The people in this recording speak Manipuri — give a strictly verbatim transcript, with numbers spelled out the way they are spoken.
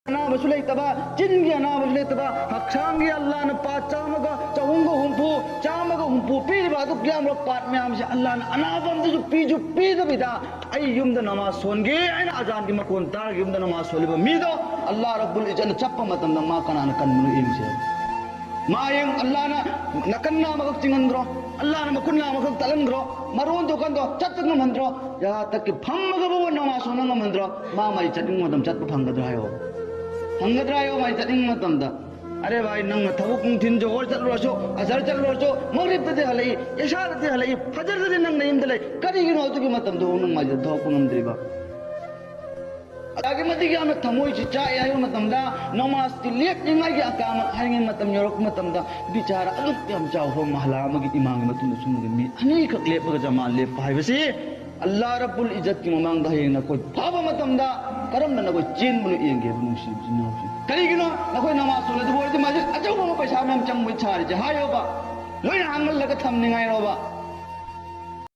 ꯑꯅꯥꯕꯁꯨ ꯂꯩꯇꯕ, ꯆꯤꯟꯒꯤ ꯑꯅꯥꯕꯁꯨ ꯂꯩꯇꯕ, ꯍꯛꯆꯥꯡꯒꯤ ꯑꯜꯂꯥꯅ ꯄꯥꯠ ꯆꯥꯝꯃꯒ, ꯆꯍꯨꯝꯒ ꯍꯨꯝꯐꯨ, ꯆꯥꯝꯃꯒ ꯍꯨꯝꯐꯨ ꯄꯤꯔꯤꯕ ꯑꯗꯨꯛ ꯌꯥꯝꯕ ꯄꯥꯠ ꯃꯌꯥꯝꯁꯦ ꯑꯜꯂꯥꯅ ꯑꯅꯥꯕ ꯑꯝꯇꯁꯨ ꯄꯤꯁꯨ ꯄꯤꯗꯕꯤꯗ, ꯑꯩ ꯌꯨꯝꯗ ꯅꯃꯥꯖ ꯁꯣꯟꯒꯦ ꯍꯥꯏꯅ ꯑꯖꯥꯟꯒꯤ ꯃꯈꯣꯟ ꯇꯥꯔꯒ ꯌꯨꯝꯗ ꯅꯃꯥꯖ ꯁꯣꯜꯂꯤꯕ ꯃꯤꯗꯣ, ꯑꯜꯂꯥ ꯔꯕꯨꯜ ꯏꯖꯠꯅ ꯆꯠꯄ ꯃꯇꯝꯗ ꯃꯥ ꯀꯅꯥꯅ ꯀꯟꯕꯅꯣ ꯌꯦꯡꯁꯦ꯫ ꯃꯥ ꯌꯦꯡ, ꯑꯜꯂꯥꯅ ꯅꯥꯀꯟ ꯅꯥꯝꯃꯈꯛ ꯆꯤꯡꯍꯟꯗ꯭ꯔꯣ? ꯑꯜꯂꯥꯅ ꯃꯈꯨꯟ ꯅꯥꯝꯃꯈꯛ ꯇꯠꯍꯟꯗ꯭ꯔꯣ? ꯃꯔꯣꯟ ꯊꯣꯛꯍꯟꯗ꯭ꯔꯣ? ꯆꯠꯄ ꯉꯝꯍꯟꯗ꯭ꯔꯣ? ꯌꯥ ꯇꯛꯀꯤ ꯐꯝꯃꯒ ꯐꯥꯎꯕ ꯅꯃꯥꯖ ꯁꯣꯟꯕ ꯉꯝꯍꯟꯗ꯭ꯔꯣ? ꯃꯥ ꯃꯥꯏ ꯆꯠꯅꯤꯡꯕ ꯃꯇꯝ ꯆꯠꯄ ꯐꯪꯒꯗ꯭ꯔꯥ ꯍꯥꯏꯌꯣ? ꯐꯪꯒꯗ꯭ꯔꯥ ꯍꯥꯏꯌꯣ? ꯃꯥꯏ ꯆꯠꯅꯤꯡꯕ ꯃꯇꯝꯗ꯫ ꯑꯔꯦ ꯚꯥꯏ, ꯅꯪꯅ ꯊꯕꯛ ꯅꯨꯡꯊꯤꯟ ꯖꯣꯍꯣꯔ ꯆꯠꯂꯨꯔꯁꯨ, ꯑꯁꯔ ꯆꯠꯂꯨꯔꯁꯨ, ꯃꯒ꯭ꯔꯤꯕꯇꯗꯤ ꯍꯜꯂꯛꯏ, ꯏꯁꯥꯗꯗꯤ ꯍꯜꯂꯛꯏ, ꯐꯖꯔꯗꯗꯤ ꯅꯪ ꯅꯌꯨꯝꯗ ꯂꯩ꯫ ꯀꯔꯤꯒꯤꯅꯣ ꯑꯗꯨꯒꯤ ꯃꯇꯝꯗꯨ ꯅꯪ ꯃꯥꯏ ꯊꯣꯛꯄ ꯉꯝꯗ꯭ꯔꯤꯕ? ꯑꯗꯨꯛꯀꯤ ꯃꯇꯤꯛ ꯌꯥꯝꯅ ꯊꯃꯣꯏꯁꯤ ꯆꯥꯛꯑꯦ ꯍꯥꯏꯕ ꯃꯇꯝꯗ, ꯅꯃꯥꯖꯀꯤ ꯂꯦꯞꯅꯤꯡꯉꯥꯏꯒꯤ ꯑꯀꯥꯃꯠ ꯍꯥꯏꯔꯤꯉꯩ ꯃꯇꯝ ꯌꯧꯔꯛꯄ ꯃꯇꯝꯗ, ꯕꯤꯆꯥꯔ ꯑꯗꯨꯛ ꯌꯥꯝ ꯆꯥꯎꯈ꯭ꯔꯕ ꯃꯍꯜꯂꯥ ꯑꯃꯒꯤ ꯏꯃꯥꯝꯒꯤ ꯃꯇꯨꯡꯗ ꯁꯨꯝꯕꯒꯤ ꯃꯤ ꯑꯅꯤꯈꯛ ꯂꯦꯞꯄꯒ ꯖꯃꯥ ꯂꯦꯞꯄ ꯍꯥꯏꯕꯁꯤ, ꯑꯜꯂꯥ ꯔꯕꯨꯜ ꯏꯖꯠꯀꯤ ꯃꯃꯥꯡꯗ ꯍꯌꯦꯡ ꯅꯈꯣꯏ ꯐꯥꯕ ꯃꯇꯝꯗ ꯀꯔꯝꯅ ꯅꯈꯣꯏ ꯆꯦꯟꯕꯅꯣ ꯌꯦꯡꯒꯦꯕ, ꯅꯨꯡꯁꯤꯕ ꯏꯆꯤꯟ ꯏꯅꯥꯎꯁꯤꯡ꯫ ꯀꯔꯤꯒꯤꯅꯣ ꯅꯈꯣꯏ ꯅꯃꯥꯖ ꯁꯣꯜꯂꯗꯕ ꯑꯣꯏꯔꯗꯤ ꯃꯁꯖꯤꯗ ꯑꯆꯧꯕ ꯑꯃ ꯄꯩꯁꯥ ꯃꯌꯥꯝ ꯆꯪꯕꯩ ꯁꯥꯔꯤꯁꯦ ꯍꯥꯏꯌꯣꯕ, ꯂꯣꯏꯅ ꯍꯥꯡꯍꯜꯂꯒ ꯊꯝꯅꯤꯡꯉꯥꯏꯔꯣꯕ?